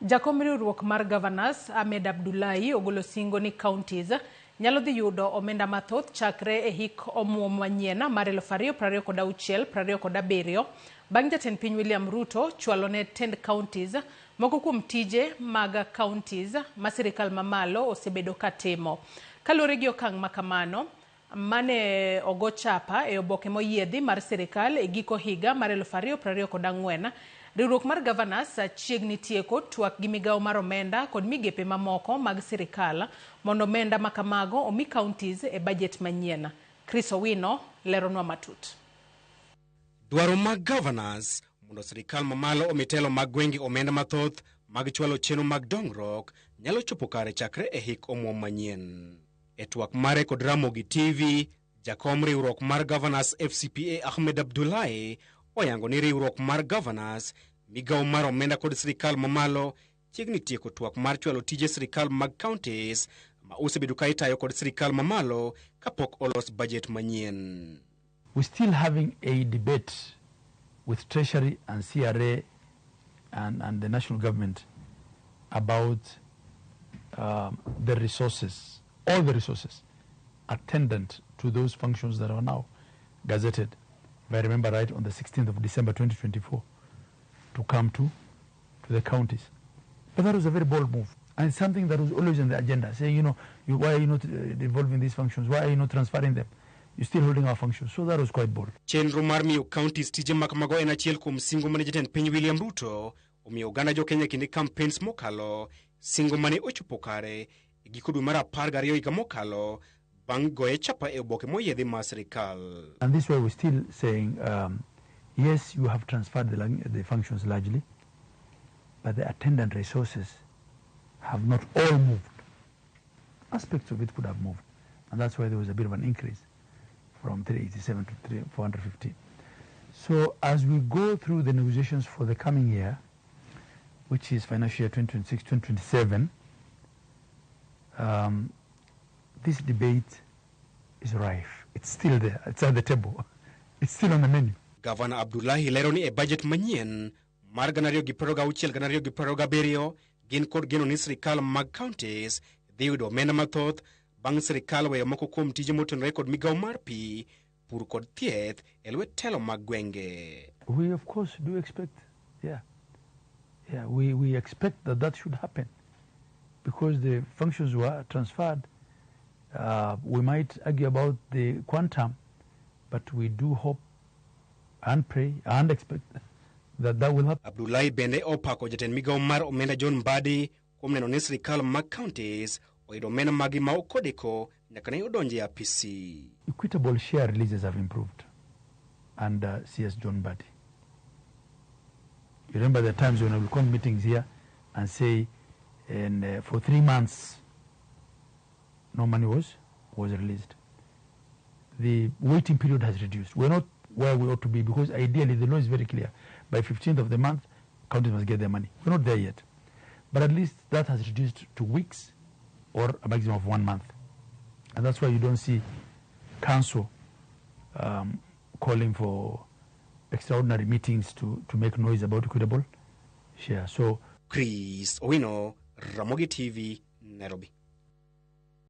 Jakom riwruok mar Governors, Ahmed Abdullahi, ogolo singo ni counties nyalo dhi yudo omenda mathoth chakre e hik omuom manyien mar 2026-2027 bang' jatend piny William Ruto chwalo ne tend counties moko kuom tije mag counties ma sirikal mamalo osebedo ka timo. Kaluwore gi okang' ma kamano, mane ogo chapa e oboke moyiedhi mar sirikal e giko higa mar 2024, riwruok mar Governors chiegni tieko twak gi migawo mar omenda kod migepe mamoko mag sirikal mondo omenda ma kamago omi counties e bajet manyien. Chris Owino leronwa matut. Dwaro mag Governors mondo sirikal mamalo omi telo mag gwenge omenda mathoth mag chwalo chenro mag dongruok nyalo chopo kare chakre e hik omuom manyien. E twak mare kod Ramogi TV, jakom riwruok mar Governors FCPA Ahmed Abdullahi oyango ni riwruok mar Governors, migawo mar omenda kod sirikal mamalo chiegni tieko twak mar chwalo tije sirikal mag counties ma osebedo ka itayo kod sirikal mamalo kapok olos budget manyien. We're still having a debate with Treasury and CRA and the national government about the resources, all the resources attendant to those functions that are now gazetted, if I remember right, on the 16th of December 2024, to come to the counties. But that was a very bold move, and something that was always on the agenda, saying, why are you not devolving these functions? Why are you not transferring them? You're still holding our functions. So that was quite bold. Chenro mar miyo counties tije ma kamago en achiel kuom singo mane jatend piny William Ruto omiyo oganda jo-Kenya kinde campaigns mokalo, singo mane ochopo kare e giko dwe mar 12 higa mokalo bang' goye chapa e oboke moyiedhi mar sirikal. And this way we're still saying, yes, you have transferred the functions largely, but the attendant resources have not all moved. Aspects of it could have moved. And that's why there was a bit of an increase from 387 to 415. So as we go through the negotiations for the coming year, which is financial year 2026-2027, this debate is rife. It's still there. It's at the table. It's still on the menu. Gavana Abdullahi lero ni e budget manyien mar 2026 2027 gin kod geno ni sirikal mag counties dhi yudo omenda mathoth bang' sirikal weyo moko kuom tije motenore kod migawo mar pi, pur kod thieth e lwet telo mag gwenge. We of course do expect, yeah. Yeah, we expect that that should happen because the functions were transferred. We might argue about the quantum, but we do hope and pray and expect that that will happen. Abdullahi bende opako jatend migawo mar omenda John Mbadi kuom neno ni sirikal mag counties oyudo omenda magi ma ok odeko nyaka ne odonjo e apisi. Equitable share releases have improved under CS John Mbadi. You remember the times when I will call meetings here and say, and for 3 months, no money was released. The waiting period has reduced. We're not where we ought to be because ideally the law is very clear. By 15th of the month, counties must get their money. We're not there yet. But at least that has reduced to weeks or a maximum of 1 month. And that's why you don't see council calling for extraordinary meetings to make noise about equitable share. So, Chris Owino, Ramogi TV, Nairobi.